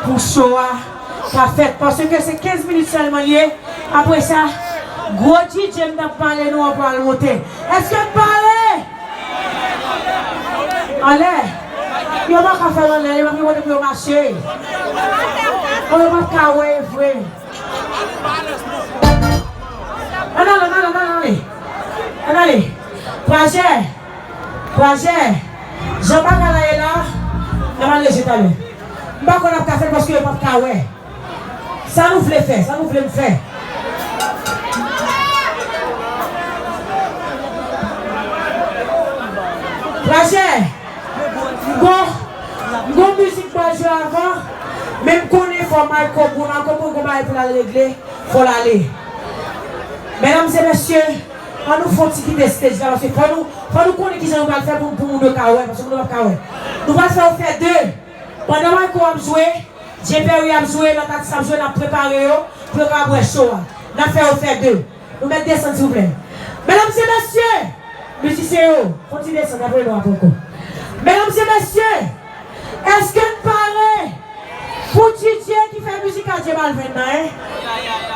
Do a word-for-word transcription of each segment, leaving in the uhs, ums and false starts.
Pou cho a ka fèt, paske se kenz minit sèlman l ye. Apre sa, gwo D J m t ap pale nou an pral monte. Èske n pare? Anlè. Yo pa ka fè l anlè, yo pa gen kote pou yo mache. Bon, yo p ap ka wè vre. Ann ale, ann ale, ann ale, ann ale. Ann ale. Pwajè, pwajè, jan bagay la ye la, n ap al reje talè. M pa kwè n ap ka fè l paske yo p ap ka wè. Sa nou vle fè, sa nou vle m fè. Pwajè, m gon, m gon mizik m pral jwe avan, men m konnen fò Mayko, pou Mayko pou gon bagay pou l al regle. Fò l ale. Medam e mesye, ann nou fè yon ti kite stage la, paske fò nou, fò nou konnen kijan nou pral fè pou, pou moun yo ka wè, paske moun yo p ap ka wè. Nou pral fè yo fè de. Pandan Mayko ap jwe, Dje Perry ap jwe, lòt atis ap jwe, n ap prepare yo pou yo ka wè cho a. N ap fè yo fè de. Nou mèt desann, silvouplè. Medam e mesye, mizisyen yo, fò ti desann, apre nou ap ankò. Medam e mesye, èske n pare pou D J ki fè mizik a J Balvin nan, en?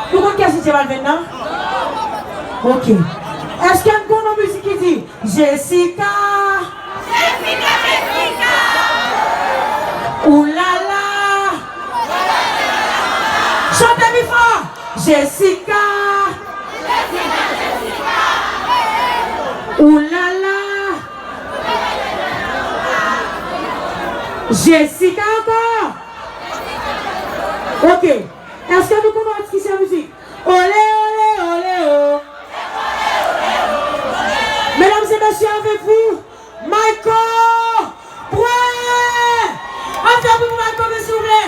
Nou konn kiyès ki J Balvin nan? Ok. Èske n konn yon mizik ki di, Jessica. Jessica, Jessica. Oulala. Chante pi fò. Jessica. Jessica, Jessica. Oulala. Jessica ankò. Ok. Èske nou konn yon atis ki fè mizik? Olé, olé, olé, o. Medam e mesye, avèk vou, Mayko Bwen! Ann fè bri pou Mayko Bwen, silvouplè.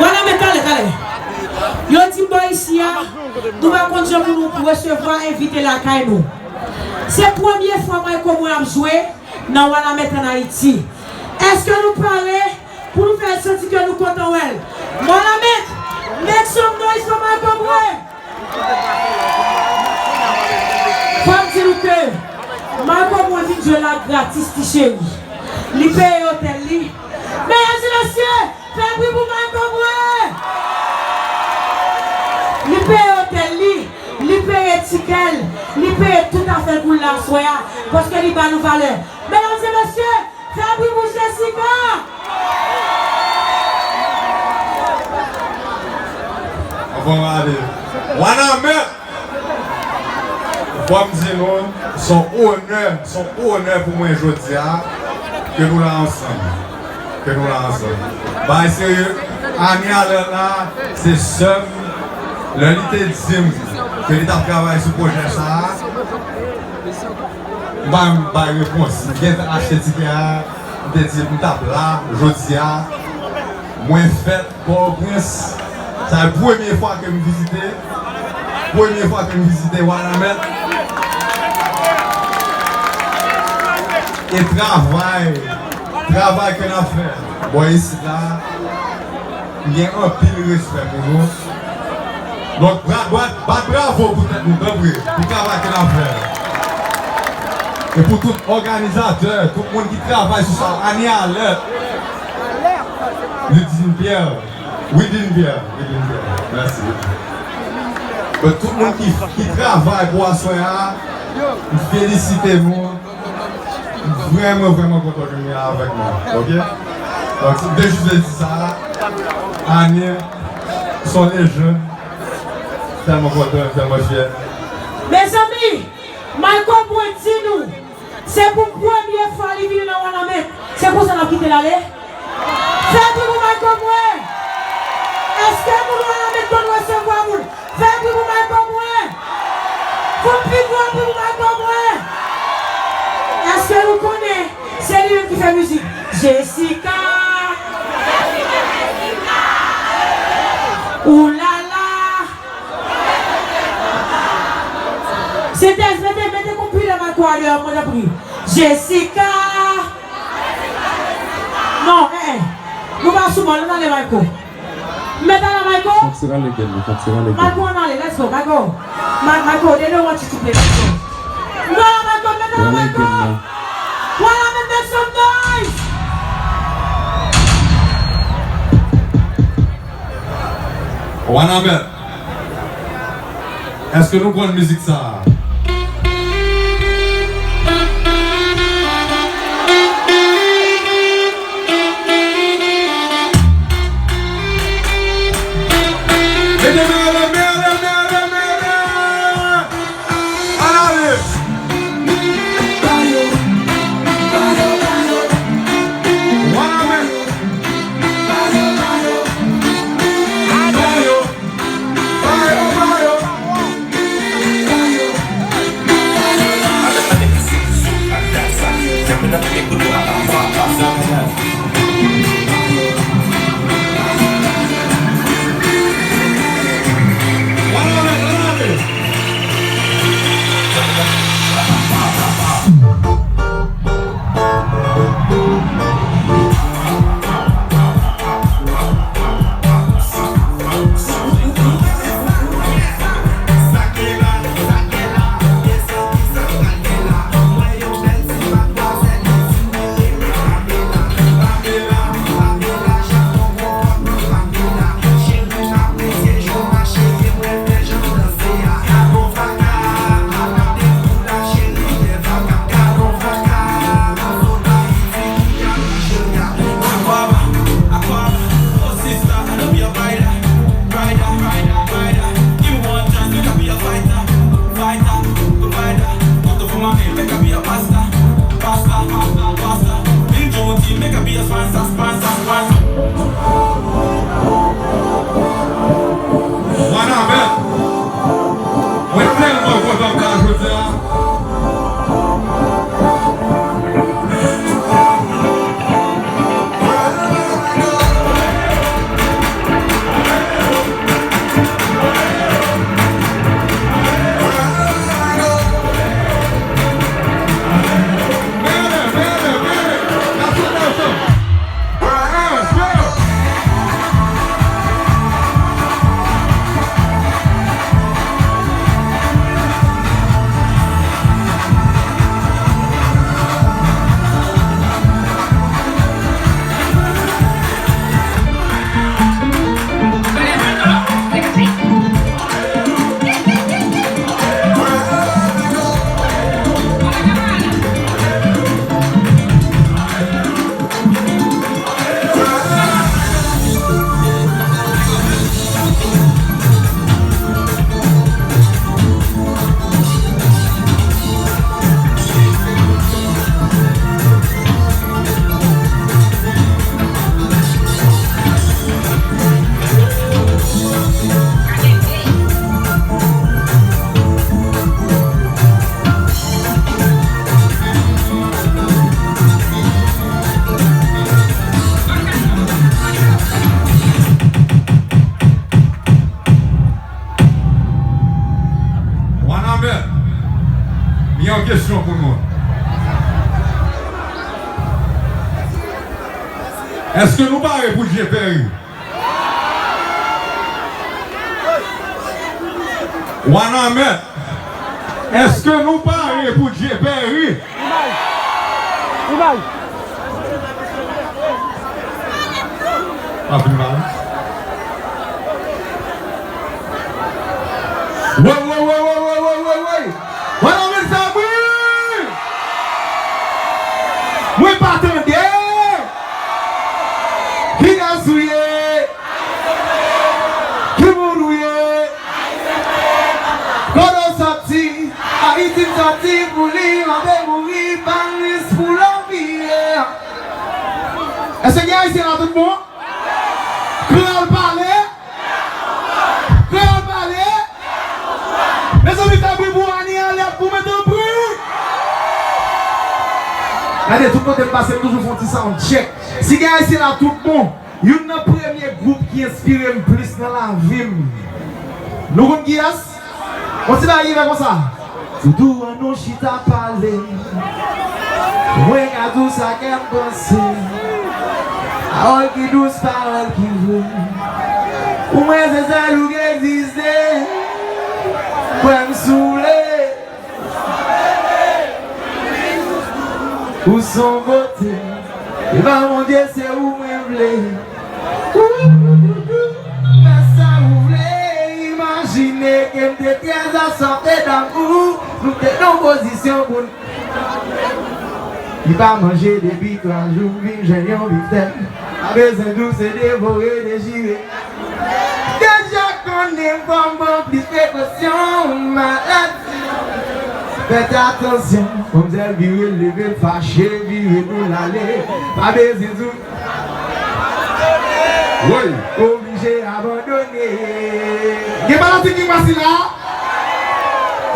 Wanament, talè, talè. Yo di m bò isi a, nou pa konn jan pou nou resevwa envite lakay nou. Se premye fwa Mayko Bwen ap jwe nan Wanament ann Ayiti. Èske nou pare pou nou fè l santi ke nou kontan wè l? Wanament, make some noise for Mayko Bwen! Fò m di nou ke Mayko Bwen vin jwe la gratis, ti cheri. Li peye otèl li. Medam e mesye, fè bri pou Mayko Bwen! Li peye otèl li, li peye tikè l, li peye tout afè l pou l la aswè a, paske li ba nou valè. Medam e mesye, fè bri pou Jessica! Anvan m ale, Wanament! Fò m di nou, se yon onè, se yon onè pou mwen jodi a, ke nou la ansanm. Ke nou la ansanm. Bagay serye, Anie Alerte la, se sè m, lè li te di m ke li t ap travay sou pwojè sa a, m pa menm bay repons. M gentan achte tikè a, m te di m t ap la, jodi a, mwen fèt Pòtoprens. Sa e premye fwa ke m vizite, premye fwa ke m vizite Wanament. E travay, travay ke n ap fè bò isit la, m gen anpil respè pou nou. Donk, bat, bat, bat bravo pou tèt nou, tanpri, pou travay ke n ap fè. E pou tout òganizatè, tout moun ki travay sou sa, Anie Alerte, Ludivine Pierre, Widin Pierre, Widin Pierre, mèsi. Pou tout moun ki, ki travay pou aswè a, m felisite nou. M vrèman, vrèman kontan ke nou la avèk nou, ok? Donk, se te jis de di sa, Anie, se yon lejann, tèlman kontan, tèlman fyè. Mezanmi, Mayko Bwen di nou, se pou premye fwa li vini nan Wanament. Se konsa n ap kite l ale? Fè bri pou Mayko Bwen! Èske moun Wanament konn resevwa moun? Fè bri pou Mayko Bwen! Fè pi gwo bri pou Mayko Bwen! Èske nou konnen se li menm ki fè mizik? Jessica! Oulala! Sentèz, mete, mete konpilè Mayko a deyò, mwen tanpri. Jessica! Non, eh, eh. Nou pa sou mòn, ann ale Mayko. Mete la Mayko. Fòk se rale gèl li, fòk se rale gèl li. Mayko, ann ale, let's go, Mayko. Ma-, Mayko, they don't want you to play, let's go. Mete la Mayko, mete la Mayko. Rale gèl la. Wanament, make some noise. Wanament, èske nou konn mizik sa a? Mete men anlè, men anlè, men anlè, men anlè! Ann ale! Wanament! Wanament! Mwen tèlman kontan m la jodi a. Wanament, m gen yon kesyon pou nou. Èske nou pare pou Dye Pèri? Wanament, èske nou pare pou Dye Pèri? Imaj! Imaj! Anpil mal. Woy, woy, woy, woy! Wanament sa bri! Mwen pa tande! Kiyès ou ye? Ki moun ou ye? Kote w sòti? Ayiti m sòti pou li, m ape mouri, pa n ris pou lòm vire. Èske gen Ayisyen la tout bon? Kreyòl pale? Kreyòl pale? Mezanmi, fè bri pou Ani anlè pou mwen, tanpri. Gade, tout kote m pase, m toujou fè yon ti sound check. Si gen Ayisyen la tout bon, youn nan premye gwoup ki enspire m plis nan lavi m. Nou konn kiyès? Yon ti bagay ki fè konsa. Toutou an nou chita pale. Mwen ka di w sa kè m panse. Pawòl ki dous, pawòl ki vre. Pou mwen se sèl ou ki egziste. Kwè m si w vle. Ou se yon bote. Devan Bondye se ou mwen vle. Fè sa ou vle. Yon bout. Li pa manje depi twa jou, vin jwenn yon bifstèk. Pa bezwen di w se devore, dechire. Deja konnen fò m pran plis prekosyon, maladi. Fèt atansyon, manmzèl vire, leve l fache, vire tou l ale. Pa bezwen di w Woy! Oblije abandone. Gen fanatik ki pase la?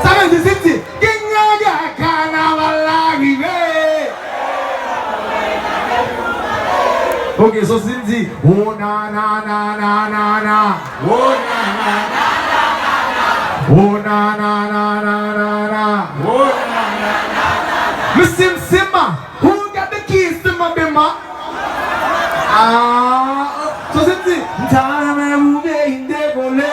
Sa vle di, si m di, Ginyaga, kanaval la rive. Ok, so si m di, o na na na na na na. O na na na na na na. O na na na na na na. O na na na na na. Misye, misye, man. Who got the keys to my bimmer? Ah, so se ti, m ta renmen pou peyi m devole.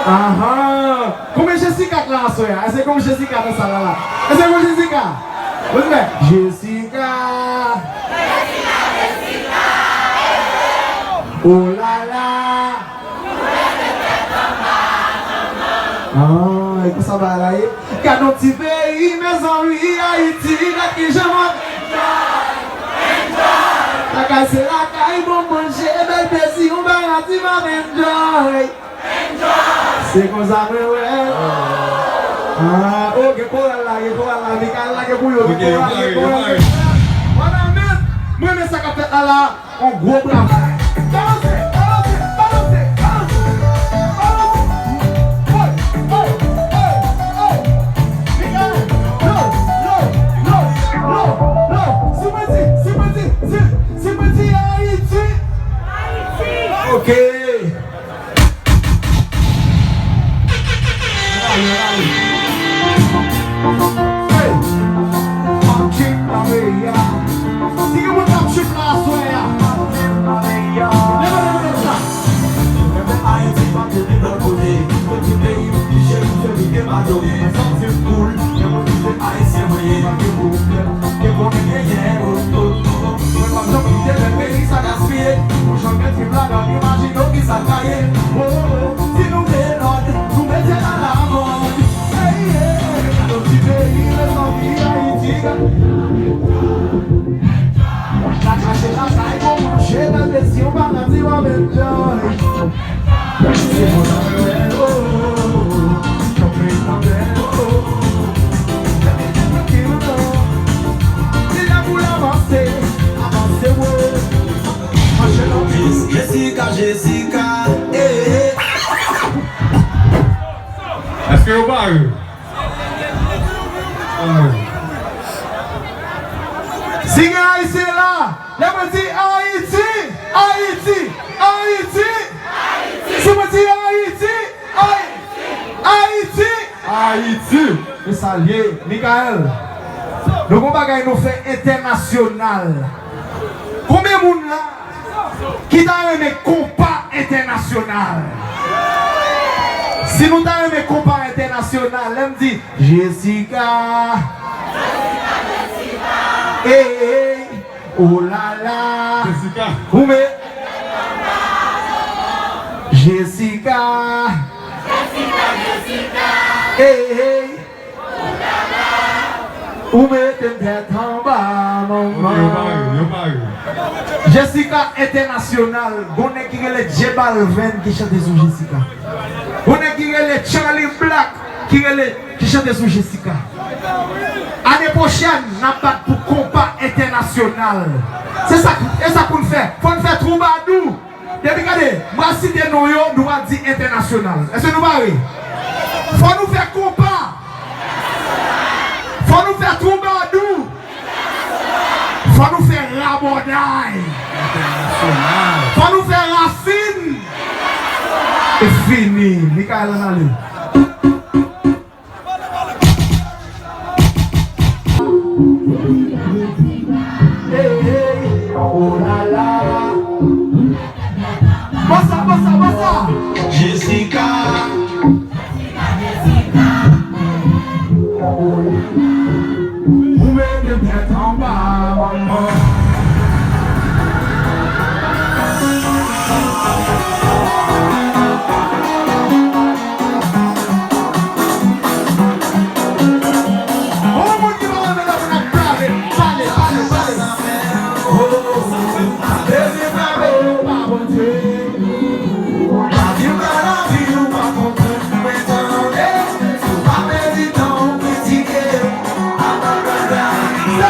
Ahan. Konbyen Jessica k la aswè a? Èske konbyen Jessica nan sal la la? Èske konbyen Jessica? Mwen di, Jessica. Oh la la. Ah, e konsa bagay la ye. Gad yon ti peyi, mezanmi, Ayiti, gad kijan m ap enjoy, enjoy. Lakay se lakay, bon manje, bèl plezi, yon bagay ti m ap enjoy, enjoy. Se konsa mwen wè. Ah, oh, gen koral la, gen koral la, Mikael la, gen pou yo, gen koral, gen koral. Mwen renmen sa k ap fèt la la. On gwo bravo. Balanse, balanse, balanse, balanse, balanse. Woy, woy, woy, woy. Mikael, lo, lo, lo, lo, lo. Si mwen di, si mwen di, si, si mwen di Ayiti. Ayiti. Ok. Hey! Trip la, wi, ya. Si gen moun k ap trip la aswè a, leve, leve, leve sa. Ayiti pa te vin lòt kote. Tout ti peyi m ki cheri, cheri, ke bado. Mwen santi m cool. Gen moun ki se Ayisyen mwen ye. Pa gen pwoblèm. Ke konnen genyen, oh, oh, oh, oh. Mwen p ap janm kite bèl peyi sa gaspiye. Pou jan gen trip ladan, imajine w kisa l ka ye. Oh, oh, oh. Si nou vle lòd, nou mete l alamòd. Hey, yeah. Gade yon ti peyi, mezanmi, Ayiti. Lakay se lakay, bon manje, bèl plezi, yon bagay ti w ap enjoy. Se konsa mwen wè l, oh, oh, oh, oh. Kanpe nan bèl, oh, oh, oh. Tranquilo, non. Se la pou l avanse, avanse, oh. Mache nan pis. Jessica, Jessica, eh, eh. Èske yo pare? Ah. Si gen Ayisyen la, lè mwen di Ayiti, Ayiti, Ayiti. Si mwen di Ayiti, Ay-, Ayiti, Ayiti. E sa l ye, Mikael. Nou gon bagay nou fè entènasyonal. Konbyen moun la ki ta renmen konpa entènasyonal? Si nou ta renmen konpa entènasyonal, lè m di Jessica, ey, oh la la, Jessica, ou me, Jessica, ey, ou mete m tèt anba, manman. Ok, yo pare, yo pare. Jessica entènasyonal. Gon nèg ki rele J Balvin ki chante sou Jessica. Gon nèg ki rele Charly Black ki rele, ki chante sou Jessica. Ane pwochèn, n ap bat pou konpa entènasyonal. Se sa, e sa pou n fè. Fò n fè twoubadou. Depi gade, m pral site non yo, nou pral di entènasyonal. Èske nou pare? Fò nou fè konpa. Fò nou fè twoubadou. Fò nou fè rabòday. Entènasyonal. Fò nou fè rasin. E fini. Mikael, ann ale. Hey, hey, oh la la. Bossa, bossa, bossa. Jessica. Ou mete tèt anba, manman.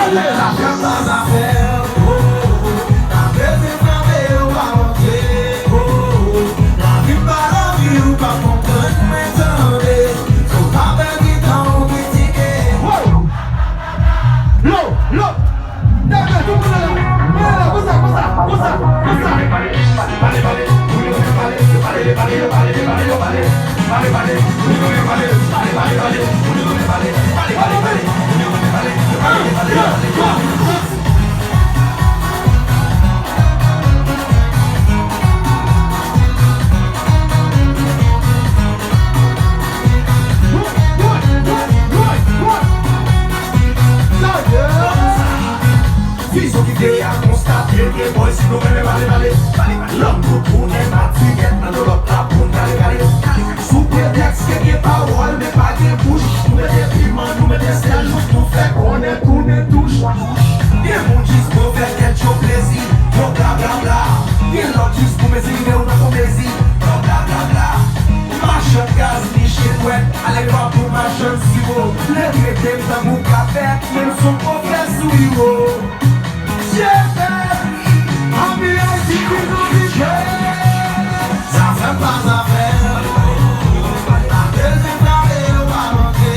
Zafè m pa zafè w, oh, oh. Pa bezwen frape, yo pa monte, oh, oh. Lavi m pa lavi w, pa konprann mwen, tande. Fò pa pèdi tan w kritike. Lo, lo. Dèyè, tout moun anlè. Anlè, konsa, konsa, konsa, konsa. Vizyon ki dèyè a konstate ke bòy si nou renmen pale, pale, pale, pale. Lanmou tounen matinèt nan lòt la pou n kale, kale. Sou pretèks ke gen pawòl, men pa gen bouch. Nou mete piman, nou mete sèl, jis nou fè konnen tounen touch. Gen moun jis pou fè tèt yo plezi, yo bla, bla, bla. Gen lòt jis pou mezire w nan fon mezi, yo bla, bla, bla. Machann gaz, niche dwèt, alègwa pou machann siwo. Lè trete m tankou kapèt, men m son pwofè sou iwo. Jefè, anvi Ayiti, anvi jwe. Zafè m pa zafè w. Pa bezwen frape, yo pa monte.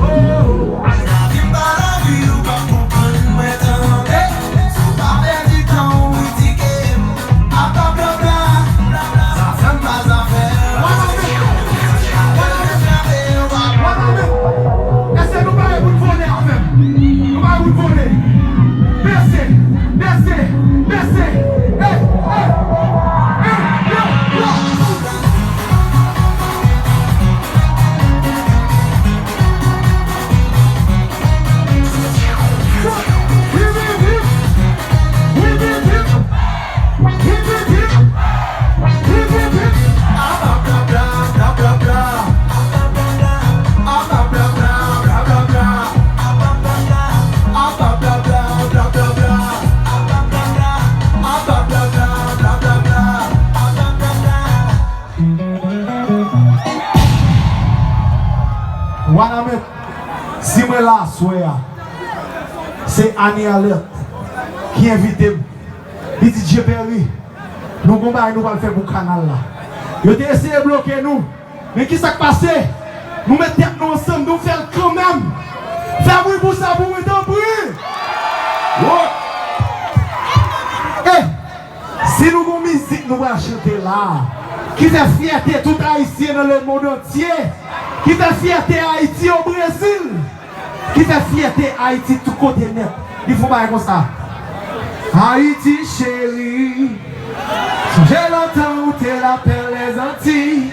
Oh, lavi m pa lavi w, pa konprann mwen, tande. Fò pa pèdi tan w kritike m. Apa bla bla, bla bla. Zafè m pa zafè w. Pa bezwen frape, yo pa monte. Èske nou pare pou n vole avè m? Nou pare pou n vole. Bese, bese, bese. Hey, hey, hey, yo, yo. Hip, hip, hip. Hip, hip, hip. Hip, hip, hip. Hip, hip, hip. Wanament, si mwen la aswè a, se Annie Alerte ki envite m. Li di, Djepèri, nou gon bagay nou pral fè pou kanal la. Yo te eseye bloke nou, men ki sa k pase? Nou met tèt nou ansanm, nou fè l kanmenm. Fè bri pou sa pou mwen, tanpri. Wo! Ey, si nou gon mizik nou pral chante la, ki fè fyète tout Ayisyen nan lemonn antye, ki fè fyète Ayiti o Brezil, ki fè fyète Ayiti tout kote nèt. Li fè yon bagay konsa. Ayiti cheri, sonje lontan ou te lapèl Lèzantiy,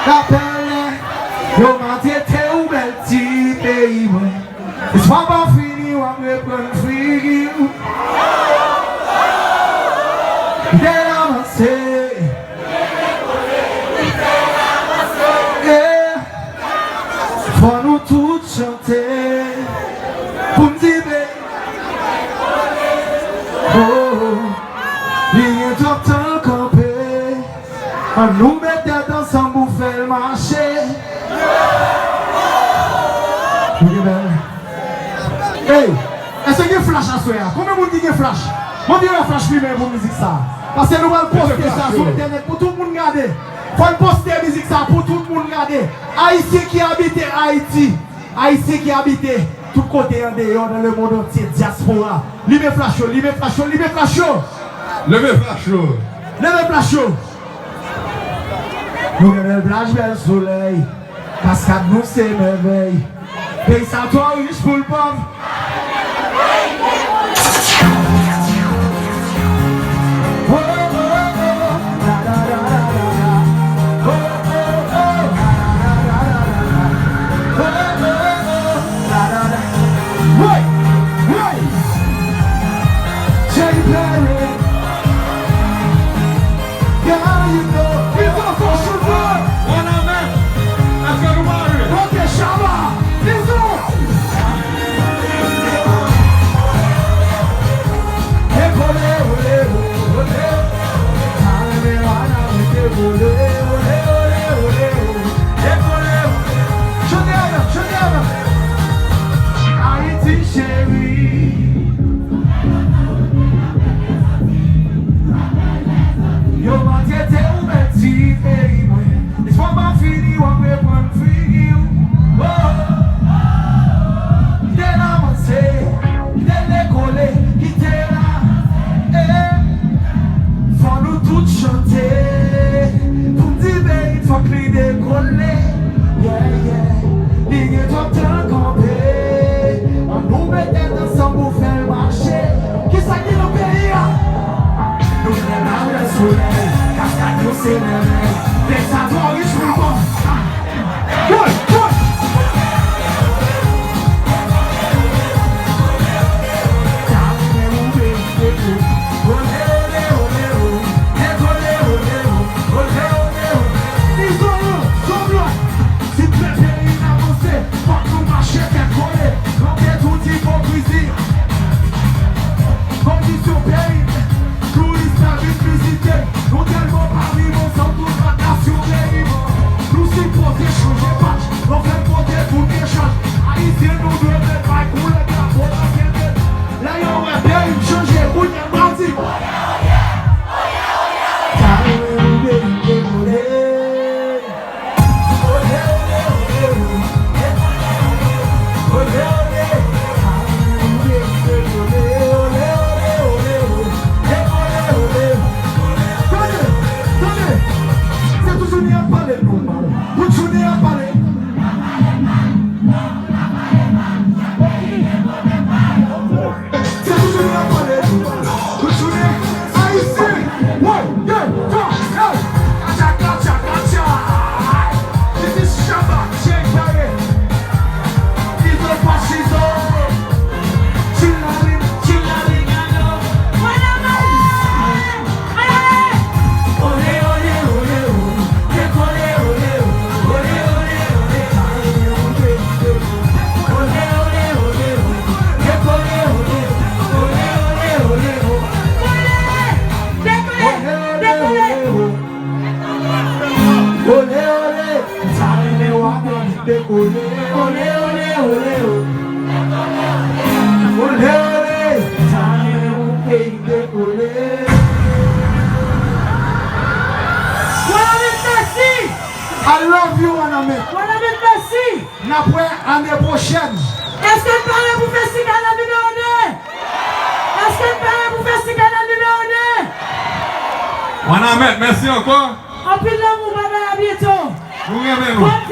lapèl lè yo maltrete w, bèl ti peyi mwen. Espwa pa fini, w ap reprann figi w. Kite n avanse. Yeah. Fò nou tout chante pou n di peyi. Oh, li gen twòp tan l kanpe. Ann nou met tèt ansanm pou fè l mache. Nou gen bèl. Ey, èske gen flash aswè a? Konbyen moun ki gen flash? Mande yon flash limen pou mizik sa. Paske nou pral poste sa sou entènèt pou tout moun gade. Fò n poste mizik sa pou tout moun gade. Ayisyen ki abite Ayiti, Ayisyen ki abite tout kote andeyò, nan lemonn antye, dyaspora. Limen flash yo, limen flash yo, limen flash yo. Leve flash yo. Leve flash yo. Nou gen bèl plaj, bèl solèy. Kaskad nou se mèvèy. Peyi sa twò rich pou l pòv. Woy, woy. J P. Girl, you know. Izo, fò choute. Wanament. Èske nou pare? Ok, Shabba. Izo. Ayisyen, nou dwe met bay koulè drapo nan kenbe. Lè yo wè peyi m chanje, kounye a yo di. Tande, tande. Se tout jounen y ap pale nou mal. Tout jounen y ap pale. Se tout jounen y ap pale nou mal. Tout jounen, Ayisyen. One, two, three, hey. Kacha, kacha, kacha. This is Shabba, Jay Perry. Izo pa Chizo. Chillin', chillin'. Ole, ole, m ta renmen wè peyi m dekole. Ole, ole, ole, o. Ole, ole, m ta renmen wè peyi m dekole. Wanament, mèsi! I love you, Wanament. Wanament, mèsi! N ap wè ane pwochèn. Èske n pare pou fè Sikanèl nimewo de? Èske n pare pou fè Sikanèl nimewo de? Wanament, mèsi ankò. Anpil lanmou, babay, a byento. Nou renmen nou. Bon,